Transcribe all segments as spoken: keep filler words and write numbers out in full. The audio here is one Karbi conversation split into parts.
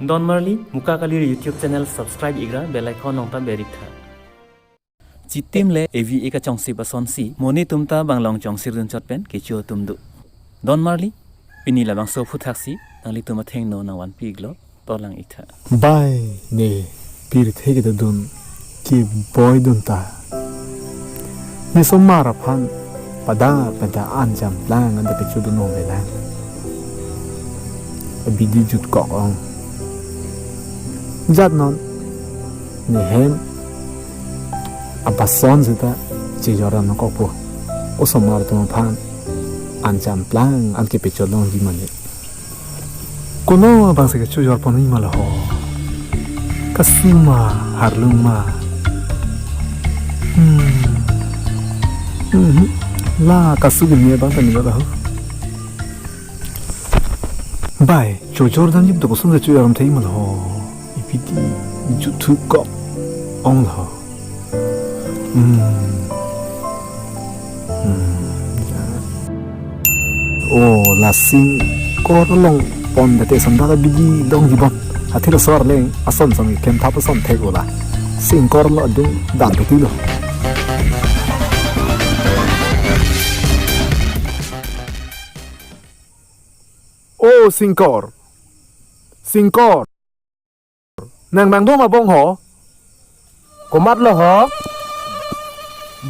Don Marli Muka Kalir YouTube channel subscribe ikra, bell icon nongta berik tha. Chitim le A V A kachongsi asonsi monit atum ta bang long chongsir dunchot pen kecho atum do. Don Marli, pini labangso aphuthaksi nanglitum athengno nangvanpi iklo, to lang ik tha. Bai ne pirthe kedodun keboi dun ta, ne osomar aphan pada pada ancham plang anta pecho dun ong le lang. Abidi jutkok ong. Jat non ne hem abason seta chejor dam nangkokpo. Osomar atum aphan ancham plang an kepecho longji mane. Kono abang si kechojor pon ong ma lo ho. Kasu ma, harlung ma. Hmm. Mhm. La kasu keme abang ta ni lo ho. Bai, chojor damji pu to koson si chojor dam thai ma lo ho. Ipiti jutkok ong lo ho. Hmm. Hmm. Oh, la singkor along pon date son ta bidi dongji bon. Athe la sor leng ason son keklem thap ason thek o la. Singkor along adung dam peti lo. Oh, singkor. Singkor. Nang nangdom abong ho? Komat lo ho?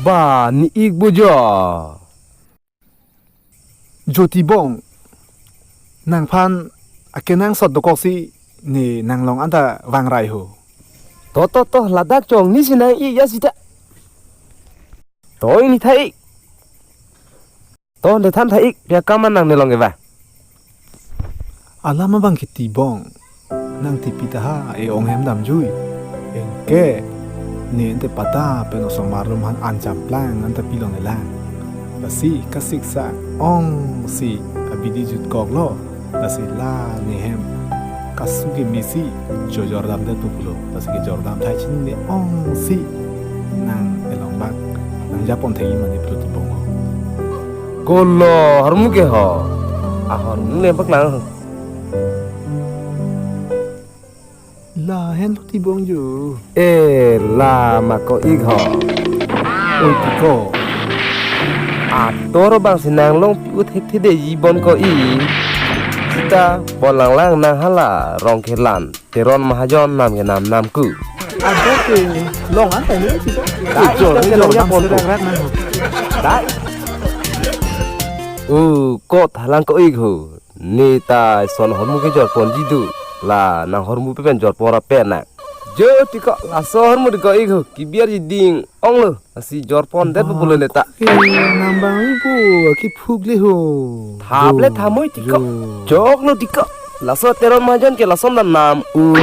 Ba, ne ik bujo. Jyoti bong. Nangphan akenangsot dokok si ne nanglong anta vangrai ho. To, to, to, ladak chong ni si nang ik ya sita. To, ini tha ik. To, ne than tha ik, pi akam an nang ne long kevang. Alam abang kiti bong. Nang tipi ta ha, e-ong hem damjui. Anke, ne ante pada pen osomar atum aphan ancham plang anta pilong elang. Lasi kasik sa ong si abidi jutkok lo. Lasi la ne hem kasu keme si chojor damdet pulo. Lasi kejor dam thai chinine ong si nang elong bak nang japon thai mane pulo ti bong ho. Kolo, hormu ke ho? Ahormu le bak lang ho. La henlo ti bong jo. E, la ma ko ik ho. Oi ti ko. Ator bang si nang longpi u thekthedetji bon ko ik. Sita pon lang lang nang hala Rongkhelan Teron Mahajon nam ke nam nam ku. Ada ke long anta ni ti ko. Dai, jor, ita jor, kelang nang japon tu. Serang rat nang ho. Dai. U, kot halang ko ik ho. Ne ta son hormu kejor ponji do. La nang hormu pepen jor pon ra pen na. Jo ti ko, laso hormu ti ko ik ho, kebiarji ding ong lo. Lasi jor pondet pulo ne ta. Eh, nang bang ibu, kephuk le ho. Thap le thamoi ti ko. Jo. Chok lo ti ko. Laso Teron Mahajon ke lason dam nam u.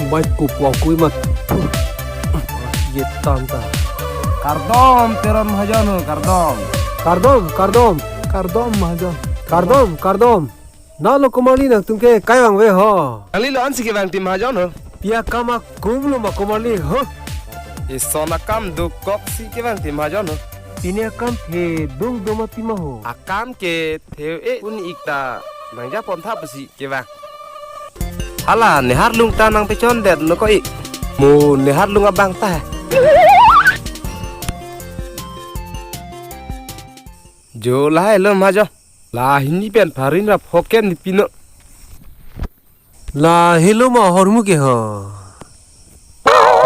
Bai kupu akui mat. Ye tanta. Kardom Teron Mahajon ho, kardom. Kardom, kardom, kardom Mahajon. Kardom, kardom. Nalo Komarli nangtum ke kai vangve ho. Nangli lo an si kevang ti Mahajon ho. Pi akam akum lo ma Komarli ho. Ison akam dokok si kevang ti Mahajon ho. Pini akam thedung do ma pi ma ho. Akam ke theu e un ik ta nang japon tha pusi kevang. Hala, ne harlung ta nang pechondet no ko ik. Mo ne harlung abang ta. Jo lahai lo Mahajon. La hini pen pharo hini ra phokep ne pino. La helo ma hormu ke ho.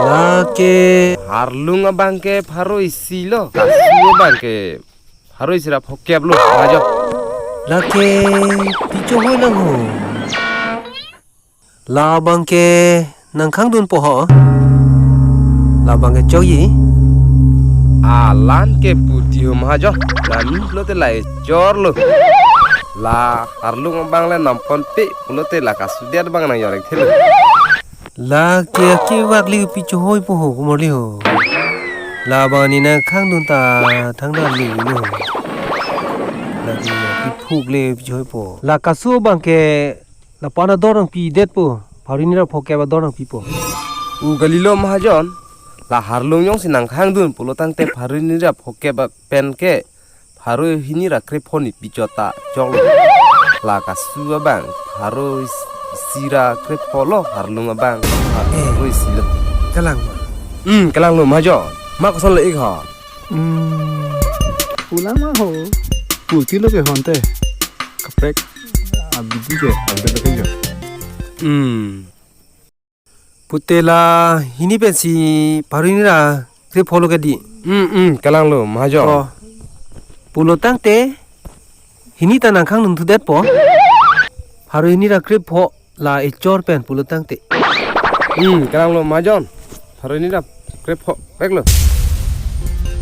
La ke harlung abang ke pharo isi lo. Kasu abang ke pharo isi ra phokep lo. Mahajon. La ke pi chohoi lang ho. Labang ke nang khangdun po ho. Labang ke chokji. Alam ke puti ho Mahajon. Nami pulote la echor lo. La harlung abang le nampon pe pulote la kasudet abang nang jorek thelo. La ke kevak le pi chohoi po ho Komarli ho. Labang ne nang khangdun ta thangta le no. La ke kephuk le pi chohoi po. La kasu abang ke lapu-an ador nangpidet po, pharo hini ra phokep ador nangpipo. U kalilo Mahajon, la harlung jongsi nang khangdun pulo tangte pharo hini ra phokep pen ke pharo hini ra krephongo pi chot ta choklo. La kasu abang pharo isi ra krepho lo, arlung abang pharo isi lo. Kalang ma? Hmm, kalang lo mahajon. Ma koson lo ik ha? Hmm, pulang ma ho. Putilo ke honte. Kaprek. Abidi ke, abidi ke jo. Hmm. Pute la hini pensi pharo hini ra krepho lo ke di. Hmm, hmm, kalang lo mahajon. Oh. Pulo tangte hini ta nangkhang nungthudet po. Pharo hini ra krepho la echor pen pulo tangte. Hmm, kalang lo mahajon. Pharo hini ra krepho vek lo.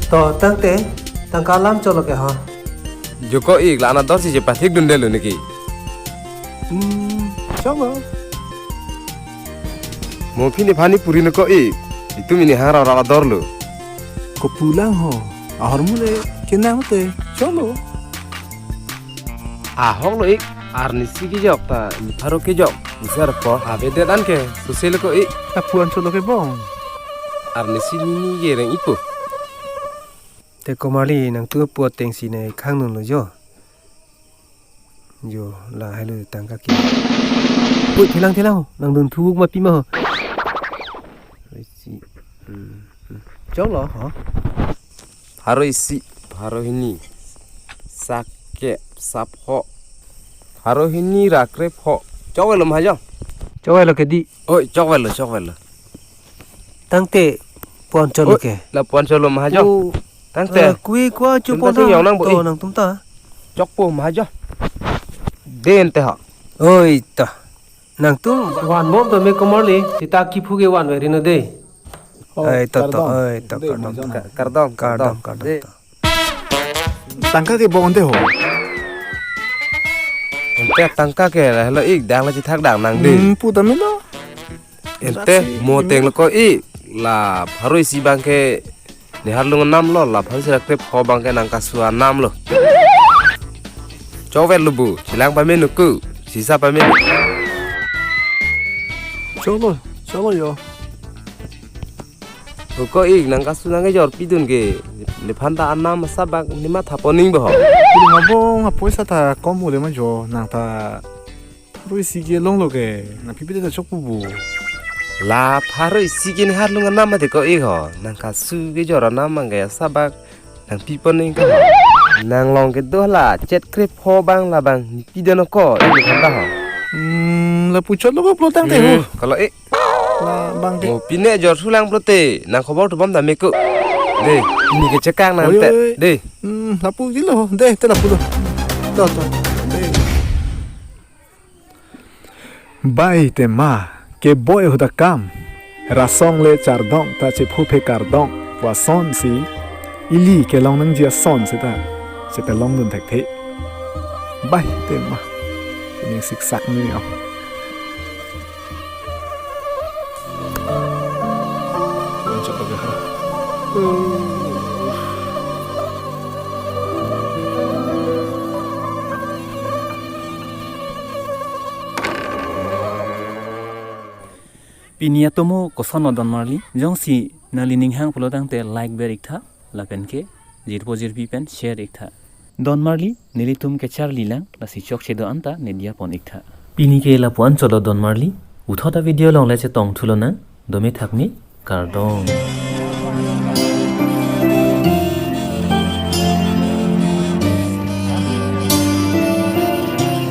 To tangte tangka alam cholo ke ha? Jo ko ik, la anador si chepathik dundelo niki. Hmm, cholo. Mo pini pani puri no ko ik. Itum ini hang ra ra dor lo. Ko pulang ho. Ahormu le kenang te. Cholo. Ahok lo ik, arnisi kejok ta, pharo kejok. Isar po, avedet an ke, sose lo ko ik. Lapu-an cholo ke bong. Arnisi nini ke reng ipo. Te komarli nangtum apu atengsi ne khang dun lo jo. Jo, lahai lo tangka ke. Pui, thelang, thelang, nangdun thuk ma pi ma ho. Isi. Hmm, hmm. Cholo, ha? Pharo isi, pharo hini. Sake, sapho. Pharo hini ra krepho. Chokvelo mahajon. Chokvelo ke di. Oi, chokvelo, chokvelo. Tangte puan cholo ke. Oi, lapu-an cholo mahajon. Oh. Tangte. Eh, kui kwa chu. Tum ta pon sing ta. Yong nang bo, to eh. Nangtum ta. Chokpo mahajon. Den te ha. Oi ta. Nangtum van bom to me komarli, sita kiphu ke van veri no de. Oh, ai, to, to, kardom. Ai, to, de, kardom, mahajon. Ka-, kardom, kardom, kardom, kardom, de. To. Tangka ke bong de ho. Ente tangka ke la helo ik, dang la chithak dang nang de. Hmm, pu ta melo. Ente mo teng lo ko ik, la pharo isi abang ke nihar lung anam lo, la pharo isi ra krepho abang ke nang kasu anam lo. Chokvelo bu, chelang pame nuku, sisa pame. Cholo, cholo jo. Ko ik, nang kasu nang kejor pidun ke, nephan ta anam asap bak nematha poning bo ho. Pidun abong apoisa ta kom ule ma jo, nang ta pharo isi ke longlo ke, nang pipi ta chokpo bu. La pharo isi ke nihar lung anam mate ko ik ho, nang kasu kejor anam abang ke asap bak nang pi poning ko. Nang long kedo la chet krepho abang labang nepi dun ko, ik nephan ta ho. Hmm, lapu cholo ko pulo tangte ho. Hmm, kalau ik. La abang ke. Mo pine jor sulang pulote, nang khobor tu bom ta me ko. De, pini ke chekang nang. Oi, te, oi, oi. De. Hmm, lapu kilo, de, te lapu lo. To, to. De. Bai te ma, keboi ahut akam. Rasong le chardong ta chephu phe kardong. Puason si, ili kelong nangji ason seta chepelong dun thekthe. Bai te ma. Ini siksak ni, oh. Pini atomo koson lo donmarli, jongsi nangli ninghang pulo tangte like ber iktha, lapen ke jirpo jirpi pen share iktha. Donmarli, nelitum kecharli lang, lasi chokche do-an ta ne diya pon iktha. Pini ke lapu-an cholo donmarli, puthot a video along le chetong thulo nang, dome thakme, kardom.